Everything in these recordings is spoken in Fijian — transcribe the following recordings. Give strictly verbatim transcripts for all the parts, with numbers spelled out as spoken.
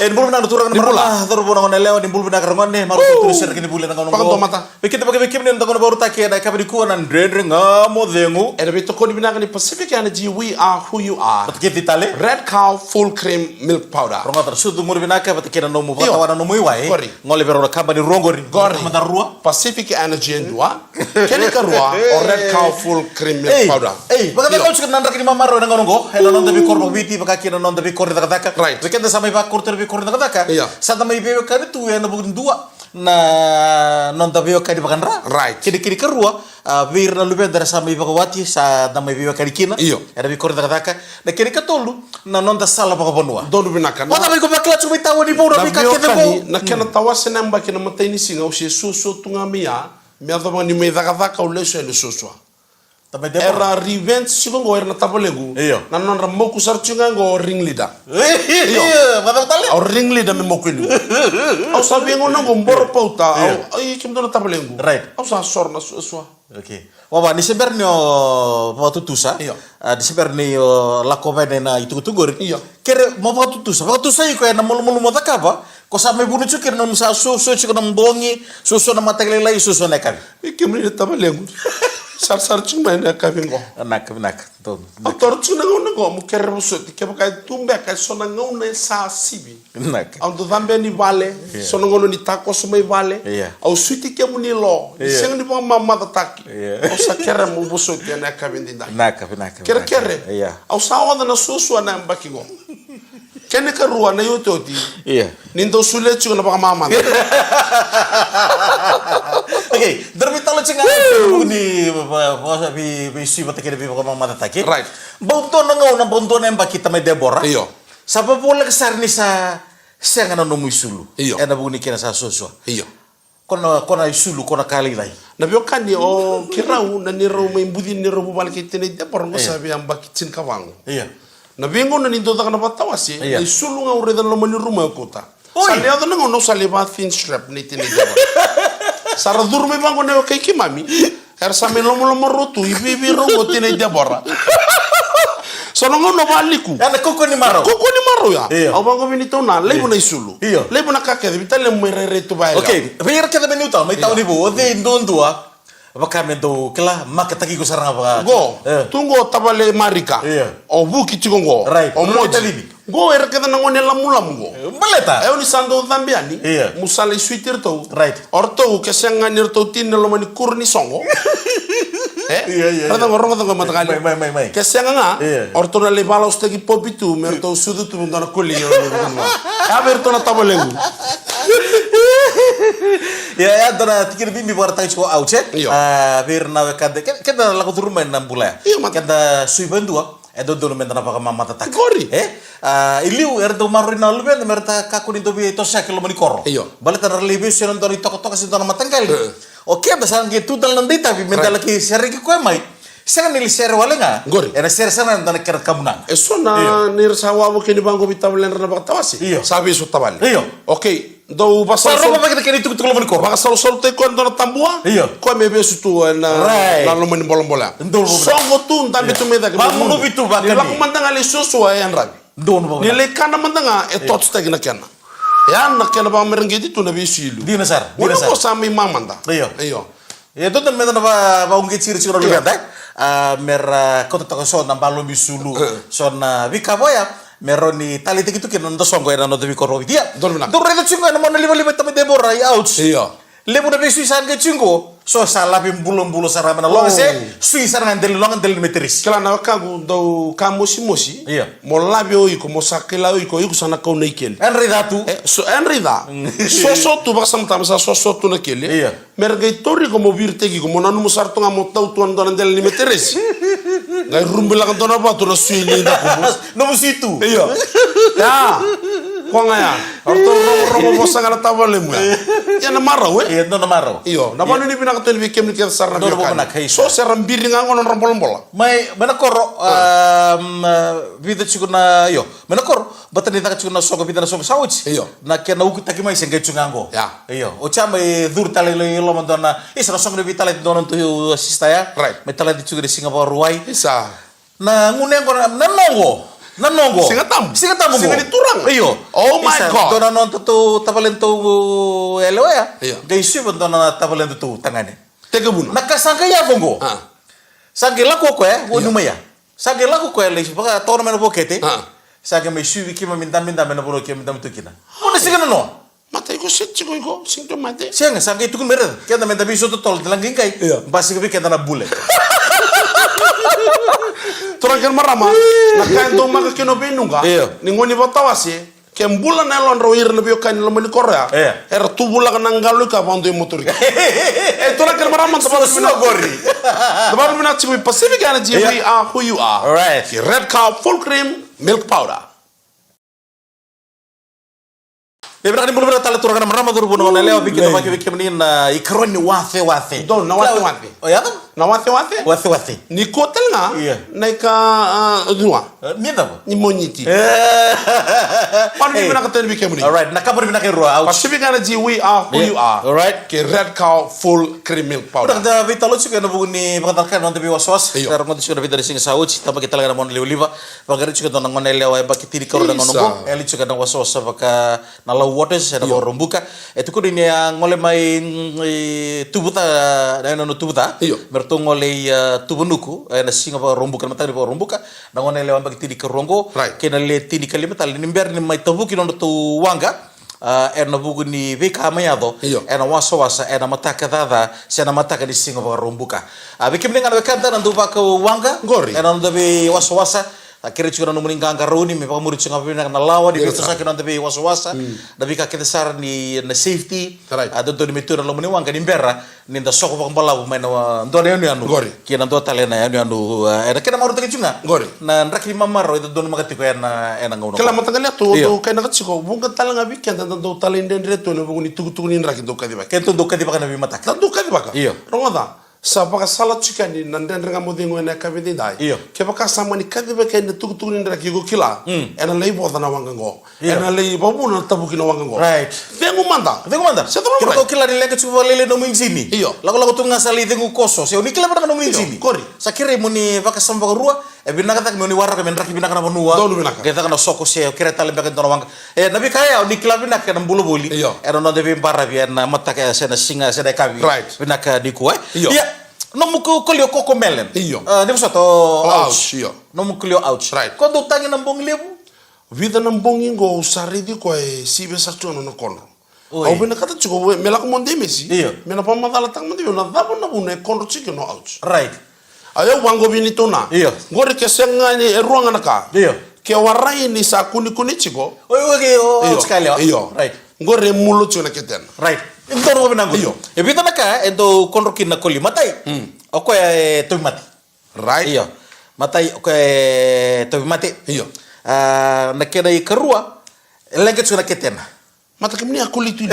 E, ni bula vinaka na turaga, ni bula na marama, cauravou, na gone yalewa, ni bula vinaka ragone, marau tu na sereki ni vuli na gauna oqo. Vakadomata. Vei keda, vakaveikemuni na gone vakarutaki ena yakavi nikua na Dredre Ga Mo Cegu. Ena veitokoni vinaka ni Pacific Energy, we are who you are. Vata kei cei tale? Red Cow Full Cream Milk Powder. Rogoca na sucu muri vinaka, vata kei na nomu vakatawa na nomu iwai. Qori. Gole vei rau na kabani rua qori. Qori. Mada rua. Pacific Energy e dua. Kena ikarua, o Red Cow Full Cream Milk Powder. Ei, vakacava tiko na draki ni mamarau ena gauna oqo, ena noda veikoro vakaviti, vaka kina na noda veikoro ni cakacaka. Right. Vei keda sa mai vakoro tu na veikoro ni cakacaka. Io. Sa da mai veiwekani tu ena vuku ni dua na noda veiwekani vakadra. Right. Kena, kena ikarua, a, vei ira na luveda era sa mai vakawati, sa da mai veiwekani kina. Io. Ena veikoro ni cakacaka. Na kena ikatolu, na noda sala vakavanua. Donu vinaka. Vata mai ko vakila tiko mai tawa ni vou na veika kece vou. Na kena tawase na yabaki na matai ni siga, au se suasua tu ga mai ya. Me yacova ga ni mai cakacaka, au lesu yani suasua. Tamai Debora. Era revenge tiko qo era na tavalequ. Io. Na nodra moku sara tiko ga qo o ring leader. Io. Io, vata tale. Au ring leader me moku i liu. Au sa veigauna qo boro pauta. Io. Au, ai, kemudou na tavalequ. Right. Au sa soro na suasua. Okay. Vava, ni se bera ni o vakatutusa. Io. A, ni se bera ni o lako vei na itukutuku qori. Io. Kere, mo vakatutusa. Vakatusa iko ena malumalumu o cakava. Ko sa mai vunu tiko kina nomu sa suasua tiko na bogi, suasua na mataka lailai, suasua na yakavi. E kemuni na tavalequ. Sarasara tiko mai na yakavi qo. Vinaka, vinaka. Donu. Au toro tiko na gauna qo, mo kere vosoti, kevaka e tu beka e so na gauna e sa sivi. Vinaka. Au dau cabe yani vale, io, so na gauna ni takoso mai vale. Io. Au suiti kemuni lo, ni, io, sega ni vakamamacataki. Io. Au sa kere mo vosoti ena yakavi edaidai. Vinaka, vinaka, vinaka. Kerekere. Io. Au sa oca na suasua na yabaki qo. Kena ikarua na iotioti. Io. Ni dau solia tiko na vakamamada. Okay, dou mai talo tiko ga. Ni va, va, va, vei, veisui vata kei na veivakamamadataki. Right. Bau dua na gauna, bau dua na yabaki, tamai Debora. Io. Sa vavoleka sara ni sa sega na nomu isulu. Io. Ena vuku ni kena sa suasua. Io. Ko na, ko na isulu, ko na ka lailai. Na veiwekani, o keirau, na neirau mai buci, neirau vuvale kei Tinai Debora, qo, io, sa veiyabaki tinikava qo. Io. Na veigauna ni dau caka na vakatawase, io, na isulu ga au raica na loma ni rumu au kauta. Oi! Sa lai yaco na gauna au sa lai va thin strap nei Tinai Debora. Sa ra curu mai vaqo na wekai keimami. Era sa mai lomalomarua tu, i vei, vei rau qo Tinai Debora. So na gauna valiku. Ya na kaukaua ni marau. Kaukaua ni marau ya. Io. Au vaqo vei ni tauna, laivu, io, na isulu. Io. Laivu na ka kece, vei tale mo mai rairai tu vaya. Okay, vei ira kece mai Niutao, mai, io, tauni vou, o cei duadua vaka me dau kila, maketaki iko sara ga vaka. Qo, e, tu qo tavale Marika. Io. O Vuki tiko qo. Right. O Moji. Qo era kece na gone lamulamu qo. E, baleta. E, o ni sa dau cabe yani. Io. Mo sa lai suiti iratou. Right. O ratou, ke sega ga ni ratou tini na loma ni kuro ni soqo. E? Io, io, io. Raica qo, rogoca qo, mataqali. Mai, mai, mai, mai. Ke sega ga, io, o ratou na lai vakalasutaki popi tu, me ratou sucu tu, me dua na koli, io, io, io, io. Ya vei iratou na tavalequ. Ia, ya dua na tikina bibi vakaraitaki tiko o Ouch, e? Io. A, vei ira na wekada, ke-, keda lako curu mai na bula ya. Io, mata. Keda sui vadua. E dodonu meda na vakamamadataka. Qori. E? A, i liu, era dau maroroi na luveda, me ra ta kakua ni dau veitosoyaki e loma ni koro. Io. Baleta na ra lai veisui ena dua na itokatoka se dua na mataqali. E. O keda sa qai tu tale na noda itavi, me, right, da laki sereki koya mai. Sega ni lai sere wale ga. Qori. Ena sere sara ga ena dua na kena kamunaga. E so na, io, ni ra sa wavoki ni vaqo vei tavaledra na vakatawase. Io. Sa veisau tavale. Io. Okay. Dau vakasalusalu. Sa rogo vaka kei na itukutuku loma ni koro. Vakasalusalutaki koya na dua na tabua. Io. Koya me vesu tu ena, right, na loma ni bolabola. Donu vakavinaka. Soqo tu, dabe tu mai cake. Vagunuvi tu vakani. Ni lako mada ga lai suasua e yadravi. Donu vakavinaka. Ni lai kana mada ga e, io, totsotaki na kena. Ya na kena vakamareqeti tu na veisui i liu. Dina sara, dina sara. Gauna qo sa mai mamada. Io. Io. E dodonu meda na va-, vauqeti ira tiko na, io, luveda, e? A, me ra kauta toka so na balomi sulu, e, so na veika vaya, me rawa ni taleitaki tu kina na noda soqo ena noda veikoro vakaViti. Donu vinaka. Dou raica tiko ena mona livaliva, tamai Debora, i Ouch. Io. Levu na veisui sa qai tiko, so sa lave bulabula sara mai na loga, o, se sui sara ga dela ni loga, dela ni meteresi. Kila na wekaqu, dau ka mosimosi. Io. Mo lave o iko, mo sa kila o iko, o iko sa na kau na ikeli. Ena raica tu. E, so, ena raica. Mm. Soso tu, vakasamataka, sa soso tu na keli. Io. Me ra qai tauri iko mo viritaki iko, mo nanuma sara tu ga mo tau tu ena dua na dela ni meteresi. Qai rubilaka dua na vatu na sui ni dakumu. Nomu sui tu. Io. Ya. Koya ga ya. O ratou rogorogo vosa ga na tavalemu ya. Ia na marau, e? Ia, dua na marau. Io. Na, ia, vakanuinui vinaka tu yani vei kemuni kece sara na, donu veiwekani, vakavinaka, isa. So se ra biri ga qo na nodra bolabola. Mai, mai na koro, a, um, a, vica tiko na, io. Mai na koro. Baleta ni caka tiko na soqo, vica na soqo sa oti. Io. Na kena ukutaki mai se qai tiko ga qo. Ya. Io. Oti ya mai curu tale i loma dua na, isa, na soqo ni veitalati dua na nodatou sister ya. Right. Mai talati tiko ena siga Vakarauwai. Isa. Na gunu yaqona, na noqo. Na noqo. Siga Tabu. Siga Tabu qo. Siga ni Turaga. Io. Oh my God. Dua na nodatou tavaledatou yalewa ya. Io. Qai suiva dua na tavaledatou tagane. Tekivuna. Na ka sa qai yaco qo. A. Sa qai lako o koya, io, vua ni mai ya. Sa qai lako o koya, lai vakatoka mai na vokete. A. Sa qai mai suivi keimami dabedabe ena vanua keimami dabe tu kina. Qo na siga nanoa. Mata iko seti tiko iko, sega ni mate. Sega, sa qai tukuni mai raica. Keda meda veisototolo, da laqi qai. Io. Basika vei keda na bule. Turaga kei na marama, na ka e dau maka kina o Veinuqa. Io. Ni gone ni vatawase, ke bula na yalodrau ira na veiwekani loma ni koro ya. Io. Era tuvulaka na qalo i ka vakadua i motorika. E, turaga kei na marama, da vavinavinaka qori. Da vavinavinaka tiko vei Pacific Energy, io, we are who you are. Alright. Kei Red Cow Full Cream Milk Powder. Ni vinaka ni bula vinaka tale turaga na marama, cauravou, na goneyalewa, vei keda, vaki vei kemuni na ikarua ni wacewace. Dou na wacewace. O ya? Na wacewace? Wacewace. Nikua tale ga, io, na ika, a, ciwa. E, ni cava? Ni Moniti. E. Panu ni, e, vinaka tale vei kemuni. Alright, na kabani vinaka e rua, ouch. Pacific Energy, we are who, io, you are. Alright. Kei Red Cow Full Cream Milk Powder. Vinaka, da veitalo tiko ena vuku ni vakacalaka na noda veiwasawasa. Io. Da rogoca tiko na vica na siga sa oti, tabaki tale ga na monalivaliva. Vaqarai tiko e dua na goneyalewa, yabaki tinikarua na gauna qo. Isa. E yali tiko ena wasawasa vaka na Lau Waters, ena, io, Vakaraubuka. E tukuni ni a gole mai, mm, i Tuvuca, na yanuyanu Tuvuca. Io. Me ratou gole i, a, Tuvanuku, ena siga Vakaraubuka, na mataka ni Vakaraubuka. Na goneyalewa yabaki tinikarua qo. Right. Kei na le tinikalima tale ni bera ni mai tavuki na nodratou waqa. A, ena vuku ni veika mai yaco, io, ena wasawasa, ena mataka caca, se na mataka ni siga Vakaraubuka. A, vei kemuni ga na wekada na dau vakawaqa, qori, ena noda veiwasawasa, a, kerei tiko na nomuni qaqarauni, me vakamuri tiko ga vinaka na lawa, ni, io, veitosoyaki na noda veiwasawasa, mm, na veika kece sara ni na safety, right, a, dodonu me tu ena loma ni waqa ni bera ni da soko vakabalavu mai na, a, dua na yanuyanu, qori, ki na dua tale na yanuyanu, a, ena kena marautaki tiko ga, qori, na draki ni mamarau e dodonu maka tiko ena, ena gauna. Kila qo. Mataqali yatu, io, dou kainaka tiko, vuqa tale ga vei keda da dau talaidredre tu ena vuku ni tukutuku ni draki dau kacivaki. Keda dau kacivaka na veimataka. Da dau kacivaka. Io. Rogoca, sa vakasala tiko yani na Dredre Ga Mo Cegu ena yakavi edaidai. Io. Kevaka sa mani kacivaki yani na tukutuku ni draki iko kila, mm, ena lai voca na waqa qo. Io. Ena lai vakavuna na tavuki na waqa qo. Right. Cegu mada. Cegu mada. Se cegu mada. Kevaka o kila ni leqa tiko vakalailai na nomu ijini. Io. Lakolako tu ga sa lai cegu koso. Se o ni kila vinaka na nomu ijini. Io, qori. Sa kerei mo ni vakasama vakarua, e vinaka cake mo ni waraka me draki vinaka na vanua. Donu vinaka. Qai caka na soko se o kerei tale beka e dua na waqa. E, na veika ya, o ni kila vinaka ena bula voli. Io. Ena noda veibaravi, ena mataka, se na siga, se na yakavi. Right. Vinaka nikua, e? Io. Ia, nomu ko-, koli o Cocomelon. Io. A, ni vosota o, o ouch. Ouch, io. Nomu koli o ouch. Right. Ko dau tagi na bogi levu? Vica na bogi qo au sa raici koya e sivi sara tu na nona kodro. Oi. Au vinakata tiko, me lako mo deimesi. Io. Me na vakamacalataka mada vei au na cava na vuna e kodro tiko na ouch. Right. Au vaqo vei ni tuna. Io. Qori ke sega ni e rua ga na ka. Io. Ke warai ni sa kunikuni tiko. Oi, oi, io, io, ouch ka lewa. Io. Right. Qori e mulo tiko na ketena. Right. E dau rogo vinaka qori. Io. E vica na ka e dau kodro kina na koli. Matai. Mm. O koya e tauvimate. Right. Io. Matai, o koya e tauvimate. Io. A, na kena ikarua, e leqa tiko na ketena. Mata kemuni a koli tu.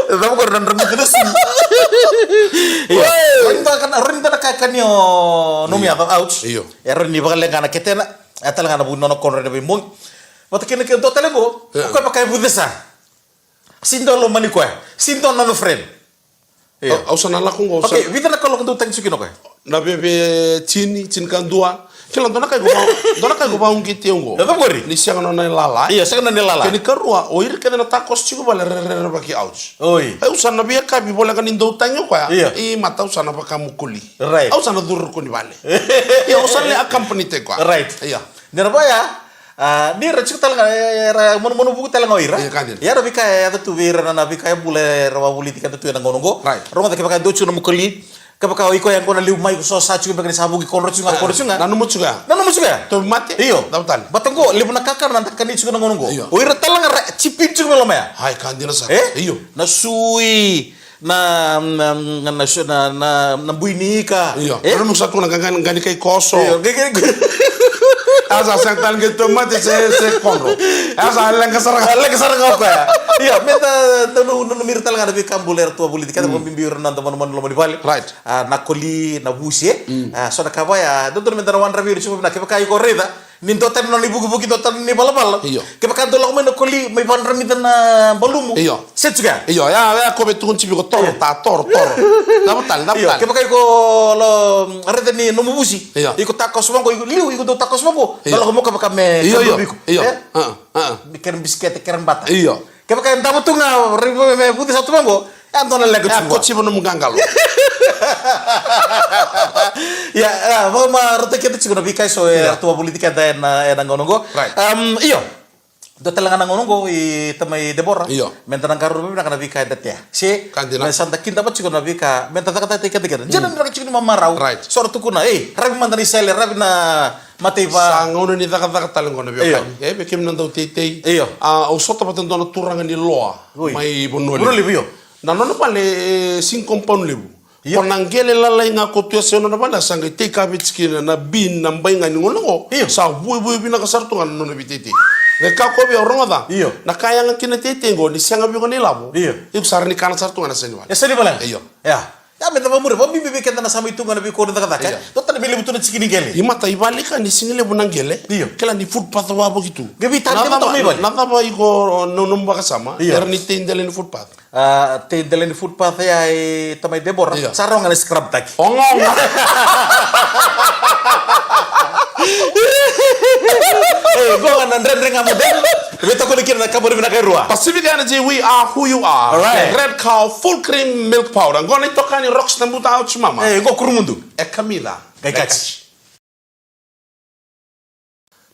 Cava qori na dramuti na su. Io. Oi. Roni dua ka na, roni dua na ka kania o nomu yaca, ouch. Io. E roni vakaleqa na ketena, e tale ga na vu ni nona kodro ena veibogi. Mata kena ke dua tale qo, io, o koya vaka e vucesa. Sega ni dua lomani koya. Sega ni dua nona friend. Io. Au, au sa na lako qo, au sa... Okay, vica na kaloko dau tagi tiko kina o koya? Na veve tini, tinikadua. Kila dua na ka iko va-, dua na ka iko vauqeti au qo. Io, cava qori? Ni sega nona ilala, e? Io, sega nona ilala. Kena ikarua, o ira kece na takoso tiko vale, re, re, rerevaki ouch. Oi. Au sa na veiyakavi voleka ni dau tagi o koya. Io. I mata au sa na vakamu koli. Right. Au sa na curu koni vale. Io, au sa na lai accompany-taki koya. Right. Io. Ni ra vaya, a, ni ra tiko tale ga, e, era manumanu vuku tale ga o ira. Io, ka dina. Ia na veika e yaco tu vei ira na, na veika e bula era wavoliti keda tu ena gauna qo. Right. Rogoca kevaka e dua tiko na nomu koli, kevaka o iko ya qo na liu mai ko so sa tiko beka ni sa vuki kodro tiko ga, kodro tiko ga. Nanuma tiko ya. Nanuma tiko ya. Tauvimate. Io. Cava tale? Baleta qo, levu na kakana na dau kania tiko na gauna qo. Io. O ira tale ga ra tipini tiko mai loma ya. Ai, ka dina sara. E? Io. Na sui. Na, na, na, na, na, na bui ni ika. Io. E? Nanuma sa tu na ga, ga, ga ni kai koso. Io, ga, ga, ga. A sa sega tale ga tauvimate se, se kodro. A sa leqa sara ga. A leqa sara ga o koya. Io, me da, da nu, nu, nanumi ira tale ga na veika bula era tu wavoliti keda, mm, vakabibi ira na noda manumanu loma ni vale. Right. A, na koli, na vusi, e? Mm. A, so na ka vaya, dodonu me da na wadravi ira tiko vinaka, kevaka iko raica. Ni dua tani na nona ivukivuki, dua tani na nona ivalavala. Io. Kevaka dau lako mai na koli, mai vakadramita na balumu. Io. Se tu kea. Io, ya, ya, ko vei tukuni tiko, toro, ta, toro, toro. Cava tale, cava tale. Kevaka iko lo, raica ni nomu vusi. Io. Iko takoso vaqo, iko liu, iko dau takoso vaqo. Io. Dau lako mo kevaka me, io, io, iko. Io. Eh? Ah, ah. Kere bisikete, kere bata. Io. Kevaka e davo tu ga, raica me, me vuti sa tu vaqo. E dua na leqa tiko. E a kotiva nomu qaqalo. Ia, ia, vakamarautaki keda tiko na veika eso e ratou a voliti keda ena, ena gauna oqo. Right. Um, io. Dua tale ga na gauna oqo i tamai Debora. Io. Meda na qarauna vinaka na veika eda tea. Se, ka dina. Me sa da kidava tiko na veika, meda cakacakataki keda keda. Dina ni raka tiko ni mamarau. Right. So ra tukuna, ei, ravi mada na isele, ravi na mataiva. Sa gauna ni cakacaka tale oqo na veiwekani. Io. E, vei kemuni na dauteitei. Io. A, au sota vata dua na turaga ni loa. Oi. Mai Vanua Levu. Vanua Levu, io. Na nona vale, e, single compound levu. Io. Ko na qele lalai ga ko tu e sa nona vale, sa qai take up vei tiko kina na bin, na bai ga ni gauna oqo. Io. Sa vuivui vinaka sara tu ga na nona veiteitei. Qai ka ko vei au rogoca. Io. Na ka yaga kina teitei oqo, ni sega vei iko na ilavo. Io. Iko sa rawa ni kana sara tu ga na seni vale. E seni vale. Io. Ia. Ia, meda vakamuri, vakabibi vei keda na sa mai tu ga na veikoro ni cakacaka. Io. Dua tale vei levu tu na tiki ni qele. I mata i vale ka ni sega ni levu na qele. Io. Kila ni footpath wavoki tu. Qai veitani na cava, mai vale. Na cava iko na nomu vakasama. Io. Era ni tei dela ni footpath. A, tei dela ni footpath ya e tamai Debora. Io. Sa rawa ga na scrub taki. Oga, oga. E, qo ga na dredre ga mo dredre. Veitakoni kina na kabani vinaka e rua. Pacific Energy, we are who you are. All right. Red Cow Full Cream Milk Powder. Qo na itokani Rocks na buta, ouch mama. E, qo kurumudu. E kamica. Qai kaci.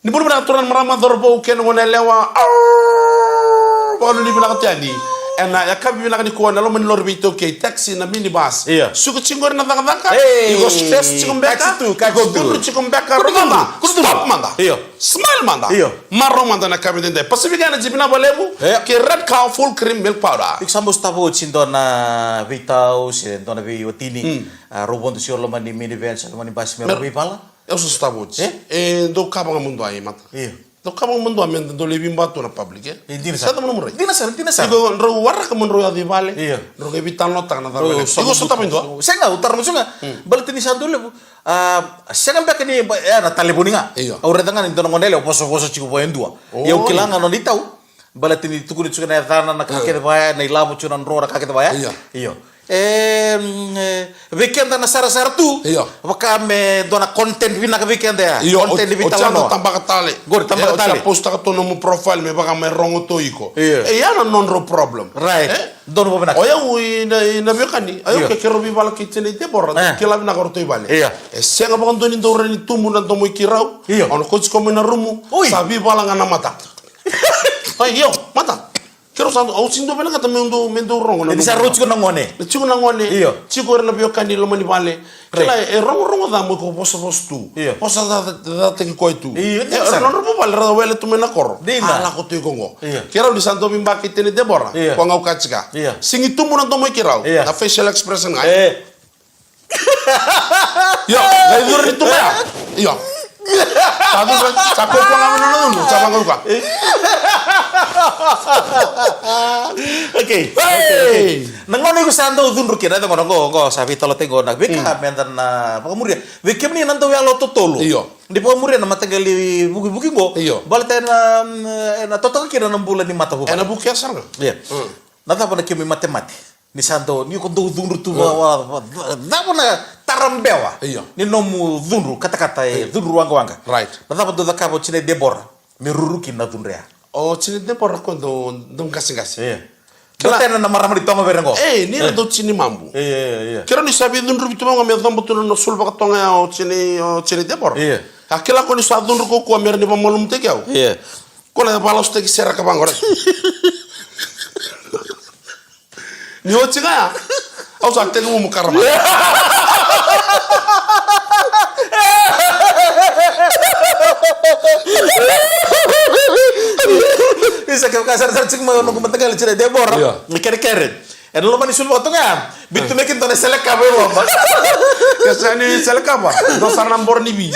Ni bula vinaka turaga, marama, cauravou kei na goneyalewa. Arr! Vakanuinui vinaka tu yani. Ena yakavi vinaka nikua, na loma ni lori veitaukei, taxi, na minibus. Io. Suka tiko qori na cakacaka. Ei. Iko stress tiko beka. Kaci tu, kaci tu. Iko cudru tiko beka. Kudu, kudu, kudu. Stop mada. Io. Smile mada. Io. Marau mada na yakavi edaidai. Pacific Energy, vinaka vakalevu. Io. Kei Red Cow Full Cream Milk Powder. Iko sa bau sotava oti e dua na veitau se dua na veiwatini. Mm. A, rau vodo tiko loma ni minivan se loma ni basi me rau veivala. Au sa sotava oti. E? E dau kava ga mo dua e mata. Io. Dau kava ga mo dua me dau lai veiba tu na public, e? E, dina sara. Sa dau mo na murai. Dina sara, dina sara. Iko drau waraka mo drau yaco i vale. Io. Drau qai veitalanoataka na cava. Iko sotava e dua. Sega, au tara mo sega. Hmm. Baleta ni sa dau levu. A, sega beka ni, ba, e, na talevoni ga. Io. Au raica ga ni dua na gone yalewa vosovoso tiko vua e dua. Oi. Ia au kila ga nona itau. Baleta ni tukuni tiko na yacana, na ka kece vaya, na ilavo tiko na dro, na ka kece vaya. Io. Io. E, mm, e, vei keda na sarasara tu. Io. Vaka me dua na content vinaka vei keda ya. Io, content o, vei o tala tia no. Tabaka tale. Qori, tabaka tale. E, o tia postaka tu nomu profile me vaka me rogo tu iko. Io. E, ya na nodrau problem. Right. E? Donu vinaka. O yau i na, i na veiwekani. Io. Au ke keirau veivala kei Tina i Debora. E. Kila vinaka o ratou i vale. Io. E sega vakadua ni dau rai ni tubu na domo i keirau. Io. Au na kauti koya mai na rumu. Oi. Sa veivala ga na mata. Ai, io, mata. Keirau sa dau, au sega ni dau vinakata meu dau, meu dau rogo na. Ni sa rau tiko na gone. Na tiko na gone. Io. Tiko era na veiwekani loma ni vale. Right. Kila e rogorogo ca mo iko vosavosa tu. Io. Vosa ca, ca, cacataki koya tu. Io, e, dina sara. Nodra vuvale, ra wele tu mai na koro. Dina. A lako tu iko qo. Io. Keirau ni sa dau veiba kei Tina i Debora. Io. Ko gau katika. Io. Sega ni tubu na domo i keirau. Io. Na facial expression ga. E. Io, qai curu ni tuba ya. Io. Sa curu, sa kaukaua ga mai na nona cudru, sa vaqauka. Okay, okay, okay. Na gauna iko sa dau cudru kina, na gauna qo, qo sa veitalanoataki qo na veika, mm, meda na vakamuria. Vei kemuni na dau yalo totolo. Io. Ni vakamuria na mataqali vukivuki qo. Io. Baleta ena, mm, ena totoka kina na bula ni matavuvale. Ena vukea sara ga. Io. Mm. Na cava na kemu imatemate? Ni sa dau, ni ko dau cudru tu, io, va, va, va, cava na tarabewa? Io. Ni nomu cudru katakata, e, io, cudru waqawaqa. Right. Na cava dau cakava o Tina i Debora me ruru kina na cudru ya? O Tina i Debora ko dau, dau qaseqase. Io. Kila. Dua tena na marama ni toga vei ira qo. E, ni ra, io, dau tini mabu. Io, io, io. Keirau ni sa veicudruvi tu vaqo me coba tu na nona sulu vakatoga ya o Tina i, o Tina i Debora. Io. A kila ko ni sa cudru kaukaua me ra ni vakamalumutaki au. Io. Ko na vakalasutaki sereka vaqo, right? Ni oti ga ya, au sa tekivu mo karama. Isa, kevaka sarasara tiko mai o noqu mataqali Tina i Debora. Io. Ni kerekere. E na loma ni sulu vaka toka ya. Bitu me kina dua na sele kava e loma. Ke sa ni sele kava, dua sara na boro ni vi.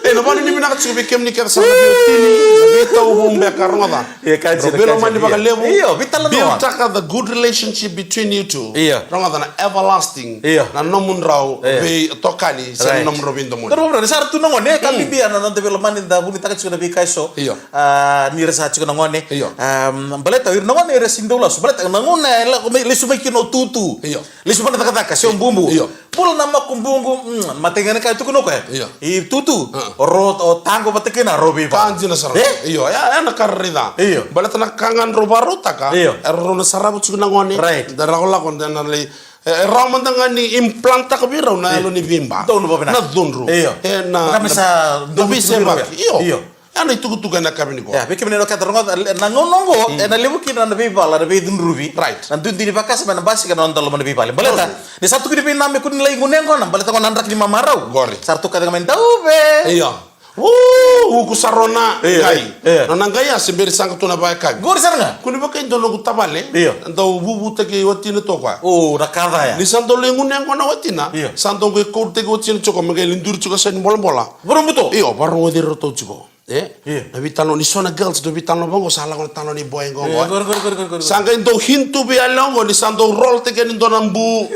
E na vanu ni vinaka tiko vei kemuni kece sara na veiwatini, na veitauvu beka, rogoca. Io, ka dina, ka dina, io. Io, veitalanoa. Build taka the good relationship between you two. Io. Rogoca na everlasting. Io. Na nomudrau veitokani, se na nomudrau veidomoni. Ni sa ra tu na gone, ka bibi ya na noda veilomani da vunitaka tiko na veika eso. Io. A, ni ra sa tiko na gone. Io. Am, baleta o ira na gone era sega ni dau lasu. Baleta na gauna e lako mai, lesu mai kina o tutu. Io. Lesu mai na cakacaka, se o bubu. Io. Bula na makubuqu, mm, matai ga na ka e tukuna o koya. Io. I tutu, o ro, o taqo vata kei na ro veivala. Ka dina sara. E? Io, ya, ya na ka raica. Io. Baleta na ka ga drau vakarautaka. Io. Era rau na sarava tiko na gone. Right. Da lakolako, da na lai, e, e rawa mada ga ni implantaka vei rau na yalo ni veiba. Donu vakavinaka. Na cudru. Io. E na, na veisevaki. Io. Io. Ya na itukutuku ena yakavi nikua. Ia, vei kemuni na wekada rogoca, na gauna oqo, e na levu kina na veivala, na veicudruvi. Right. Na duidui ni vakasama ena basika na noda loma ni veivale. Baleta, ni sa tukuni vei na me kua ni lai gunu yaqona, baleta gona na draki ni mamarau. Qori. Sa ra tu kece ga mai dauve. Io. Uu, uku sara na qai. Io. Na, na qai ya se bera ni saqa tu na vakayakavi. Qori sara ga. Kua ni vaka e dua noqu tavale. Io. Dau vuvutaki watina toka. O, na ka ca ya. Ni sa dau lai gunu yaqona watina. Io. Sa dau qai kautaki watina tiko, me qai lai duri tiko sa ni bolabola. Vakarogoci. Io, vakarogoci iratou tiko. E? Io. Na veitalanoa ni so na girls, na veitalanoa vaqo, sa lako na talanoa ni boy qo. Io, qori, qori, qori, qori, qori. Sa qai dau hint tu vei yalewa qo, ni sa dau roll-taki yani dua na bu.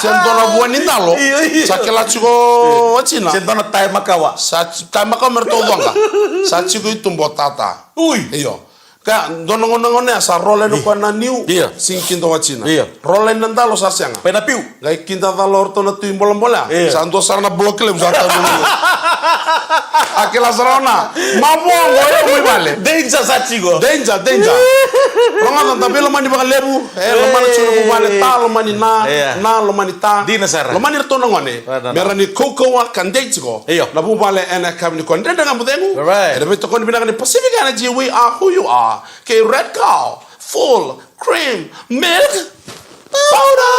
Se dua na vua ni dalo. Io, io. Sa kila tiko watina. Se dua na tae makawa. Sa ti-, tae makawa me ratou coqa. Sa tiko i tuba o tata. Ui. Io. Ka, dua na gauna, gauna ya sa roll yani o koya na niu. Io. Sega ni kida watina. Io. Roll yani na dalo sa sega. Pai na piu. Qai kida cala o ratou na tui bolabola. Io. Sa dua sara na block levu sa tavu. A kila sara na. Mavoa qo e mai vale. Danger sa tiko. Danger, danger. Rogoca, da veilomani vakalevu. E, lomani tiko na vuvale, ta lomani na, na lomani ta. Dina sara. Lomani iratou na gone. Me ra ni kaukauwa ka dei tiko. Io. Na vuvale ena yakavi nikua. Dredre Ga Mo Cegu. Right. Ena veitokoni vinaka ni Pacific Energy, we are who you are. Kei Red Cow, full cream milk powder.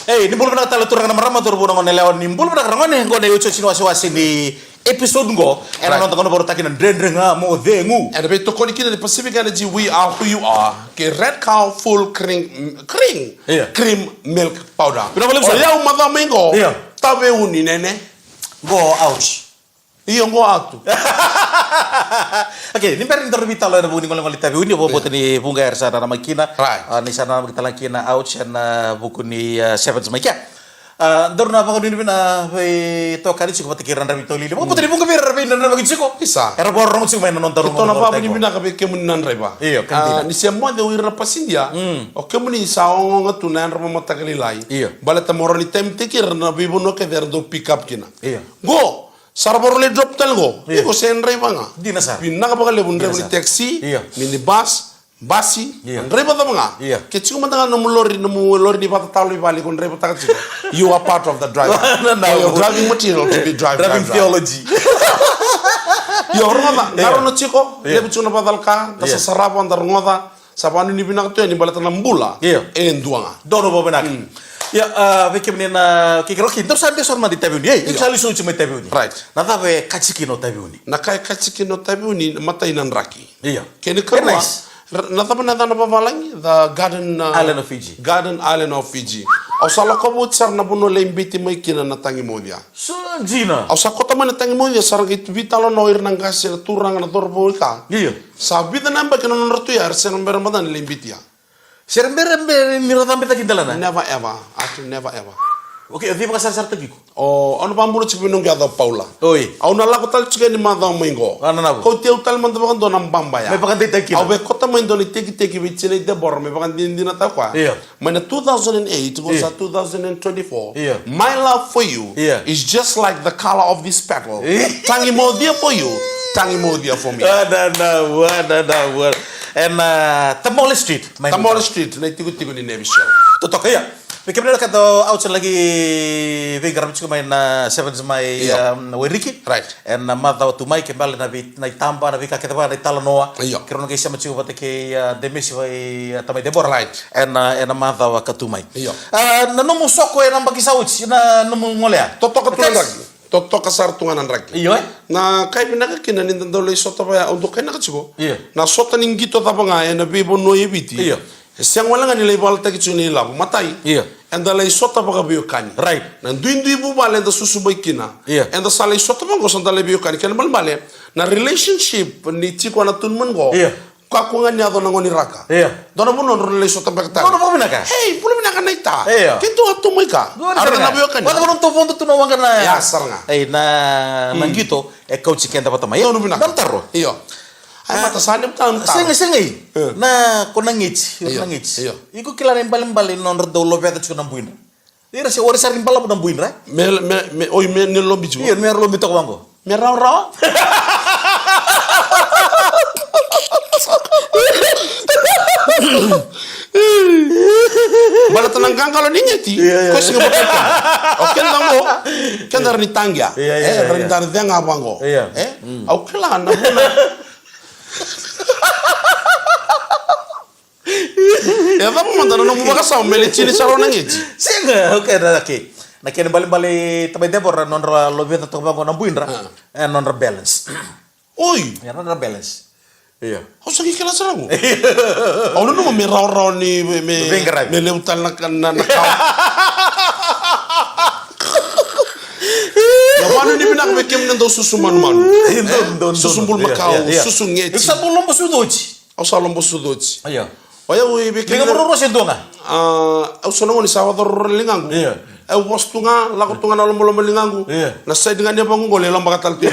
Ei, ni bula vinaka tale turaga na marama, cauravou na gone yalewa, ni bula vinaka ragone, qo na iotioti ni wasewase ni episode qo. Ena noda gauna vakarautaki na Dredre Ga Mo Cegu. Ena veitokoni kina ni Pacific Energy, we are who you are. Kei Red Cow full cream, cream, cream milk powder. Vinaka vakalevu sara. O yau macawa mai qo. Io. Taveuni nene. Qo out. Io, qo atu. Okay, ni bera ni daru veitalanoa ena vuku ni golegole taveuni, au vakabauta ni vuqa era sa nanamaki kina. Right. A, ni sa nanamaki tale ga kina Ouch ena vuku ni, a, Sevens mai kea. A, daru na vakanuinui vina veitokani tiko vata kei ira na draiva ni taulili. Vakabauta ni vuqa vei ira era veidraiva tiko. Isa. Era vakarorogo tiko mai na nodaru. Keitou na vakavinavinaka vei kemuni na draiva. Io, ka dina. A, ni se moce o ira na pasidia. Mm. O kemuni sa ogaoga tu na yadra vakamataka lailai. Io. Baleta mo rawa ni time-taki ira na veivanua kece era dau pick up kina. Io. Qo, sa ra vakarau lai drop tale qo. Io. Iko se draiva ga. Dina sara. Vinaka vakalevu, draiva ni taxi, minibus, basi, draiva cava ga. Io. Ke tiko mada ga nomu lori, nomu lori ni vakatatalo i vale, ko draivataka tiko. You are part of the driver. Na, na, for your driving material to be drive, driving drive, drive. Theology. Io, rogoca, qarauna tiko, levu tiko na vakacalaka, da sa sarava, da rogoca. Sa vakanuinui vinaka tu yani baleta na bula. Io. E dua ga. Donu vakavinaka. Mm. Ia, a, vei kemuni na, ke, ke, okay, dou sa, dou sa mada i taveuni. Ei, iko sa lesu oti mai taveuni. Right. Na cava e kaci kina o taveuni? Na ka e kaci kina o taveuni, matai na draki. Io. Kena ikarua, nice. Na cava na yacana vavalagi? The Garden, uh, Island of Fiji. Garden Island of Fiji. Au sa lakova oti sara na vanua lai biuti mai kina na tagi maucia. So dina. Au sa kauta mai na tagi maucia, sa ra qai veitalanoa o ira na qase, na turaga, na cauravou, ka. Io. Sa vica na yabaki na nodra tu ya, era sega bera mada ni lai biuti ya. Sega bera, bera ni ra cabetaki dela na? Never ever. Atu, never ever. Okay, o cei vakasarasarataki iko? O, au na vakabula tiko vei noqu yaca o Paula. Oi. Au na lako tale tiko yani macawa mai qo. A, na navo. Kauti au tale mada vakadua na baba ya. Me vakadeitaki kina. Au via kauta mai dua na itekiteki vei tinai Debora me vakadinadinataka o koya. Io. Mai na two thousand and eight, qo sa two thousand and twenty-four. Io. My love for you is just like the color of this petal. Io. Tagi maucia for you, tagi maucia for me. A, na, na, wa, na, na, wa. Ena, a, Tamole Street. Mai Tamole Street, na itikotiko ni Navy Shell. Totoka, ia. Vei kemuni na ka dou, au sa laki veiqaravi tiko mai na Sevens mai, um, Wairiki. Right. Ena macawa tu mai, ke bale na vei, na itaba, na veika kece vaka, na italanoa. Io. Keirau na qai sema tiko vata kei, a, Demesi vei, a, tamai Debora. Right. Ena, ena macawa ka tu mai. Io. A, na nomu soko ena yabaki sa oti, na nomu gole ya. Totoka tu na draki. Totoka sara tu ga na draki. Io, e? Na ka e vinaka kina ni da dau lai sota vaya, au dau kainaka tiko. Io. Na sota ni qito cava ga ena veivanua e Viti. Io. E sega wale ga ni lai valataki tiko ni lavo. Matai. Io. Eda lai sota vakaveiwekani. Right. Na duidui vuvale eda susu mai kina. Io. Eda sa lai sota vaqo sa da lai veiwekani. Kena balebale, na relationship ni tiko na tunu mani qo. Io. Kakua ga ni yaco na gone ni raka. Io. Dua na vanua drau na lai sota beka tale. Dua na vakavinaka. Hei, bula vinaka naita. Io. Keitou a tu mai ka. Dua na sara ga. Vakavinaka veiwekani. Vakavinaka tu na waqa na. Ia, sara ga. Ei, na, na qito, e kauti keda vata mai. Dua na vinaka. Dua na taro. Io. Ai, mata sa ni mata na taro. Sega, sega i. E. Na ko na geti, io, na geti. Io. Iko kila na ibalebale ni nodra dau loveta tiko na buidra. Ira se ori sara ni balavu na buidra. Me, me, me, oi me ne lobi tiko. Io, me lobi toka vaqo. Me rawarawa. Baleta na qaqalo ni geti. Io, io. Ko siga baka. O keda qo. Keda ra ni tagia. Io, io, io. E, ra ni da cega vaqo. Io. E? Mm. Au kila na vuna. E cava mada na nomu vakasama me lai tini sara na geti? Sega, okay, na, okay. Na kena balebale tamai Debora, nodra loveta toka vaqo na buidra. Ah. E nodra balance. Oi! E nodra balance. Io. Au sa qai kila sara qo. Au nanuma me rawarawa ni me, me, me levu tale na ka, na, na kawa. Na vanu ni vinaka me kemuni dau susu manumanu. Io, donu, donu, susu donu. Bulumakau, io, io, io. Susu geti. Iko sa bau lobo sucu oti. Au sa lobo sucu oti. Io. O yau i vei kemuni. Liga vuravura se dua ga. Ah, au sa na gone sa vacororo na ligaqu. Io. Au vosa tu ga, lako tu ga na lomalomo ligaqu. Io. Na side ga ni yavaqu qo, lai lobaka tale tu.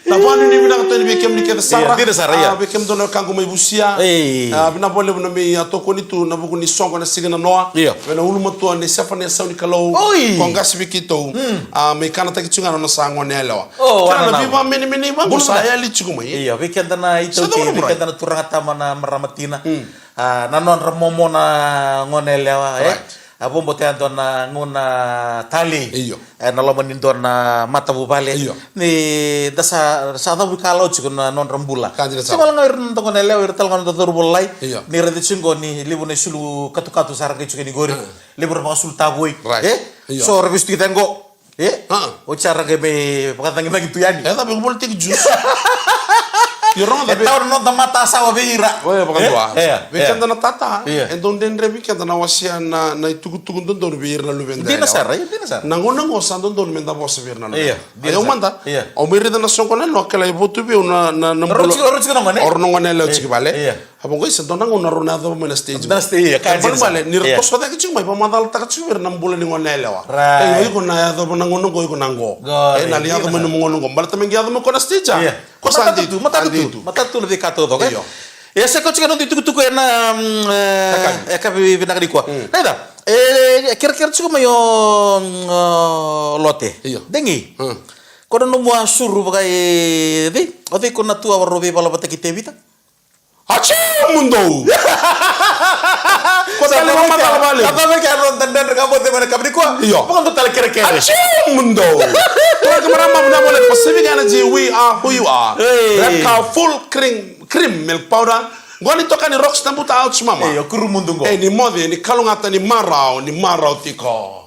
Na vanu ni vinaka tu yani vei kemuni kece sara. Io, dina sara, io. Ah, vei kemudou na wekaqu mai Vusia. Ei. Ah, vinaka vakalevu na mai, ah, tokoni tu na vuku ni soqo na siga na noa. Io. Vei na ulumatua nei Sefania Sau ni Kalou. Oi. Ko qasi vei keitou. Mm. Ah, mai kanataki tiko ga na nona sa gone yalewa. O, kila na veivakamenemenei vaqo sa yali tiko mai. Io, vei keda na itaukei, vei keda na turaga tama na marama tina. Mm. Ah, na nodra momo na gone yalewa, e? Right. A vabauta e dua na gauna talei. Io. E, na loma ni dua na matavuvale. Io. Ni da sa, sa cavu ka lau tiko na nodra bula. Ka dina sara. Tiko wale ga ira na noda gone yalewa, ira tale ga na noda cauravou lalai. Io. Ni raica tiko ni levu na isulu katukatu sa ra qai tiko ni qori. Mm. Levu ra vakasulu tavoi. Right. E? Io. So ra vesu tiko qo. E? Ah. Oti sa ra qai mai vakacagicagi tu yani. E cava, iko volitaki juice? Io, rogoca. E vei, taura na noda matasawa vei ira. Oi, vakadua. E? E, vei keda na tata. Io. E dau dredre vei keda na wasea na, na itukutuku dodonu vei ira na luveda. Dina sara, io, dina sara. Na gauna qo sa dodonu me da vosa vei ira na luveda. Io, dina sara. Io. Au mada. Io. Au mai raica na soqo na yalewa, kila e votu vei au na, na, na bula. Oro tiko, oro tiko na gone. Oro na gone yalewa tiko i vale. Io. A vaqo, isa, dua na gauna rau na yacova mai na stage. Na stage, io, ka dina sara. Balebale ni ra toso cake tiko mai, vamacalataka tiko vei ira na bula ni gone yalewa. Right. Ei, iko na yacova na gauna qo, iko na qo. Qo, e, na lai yaco mai na nomu gauna qo. Baleta me qai yaco mai ko na stage, a? Io. Ko sa dei tu, matata tu, matata tu na veika taucoko, e? Io. E, sa ko tiko na noda itukutuku ena, mm, e, yakavi vinaka nikua. Mm. Na ita, e, e, kerekere tiko mai o, mm, o Lote. Io. Degi. Mm. Ko na nomu a suru vaka e, cei? O cei ko na tu a varo veivala vata kei Tevita? Achi mudou! Ko tale na matala vale. Ka vaka ke aro da dredre ka bote mai na yakavi nikua. Io. Vakadua tale kerekere. Achi mudou! Turaga, marama, vinaka vakalevu. Pacific Energy, we are who you are. Hey. Red Cow full cream, cream milk powder. Qo ni toka ni Rocks na buta, ouch mama. Hey, o kuru mudu qo. Hey, ni moce, ni kalougata, ni marau, ni marau tiko.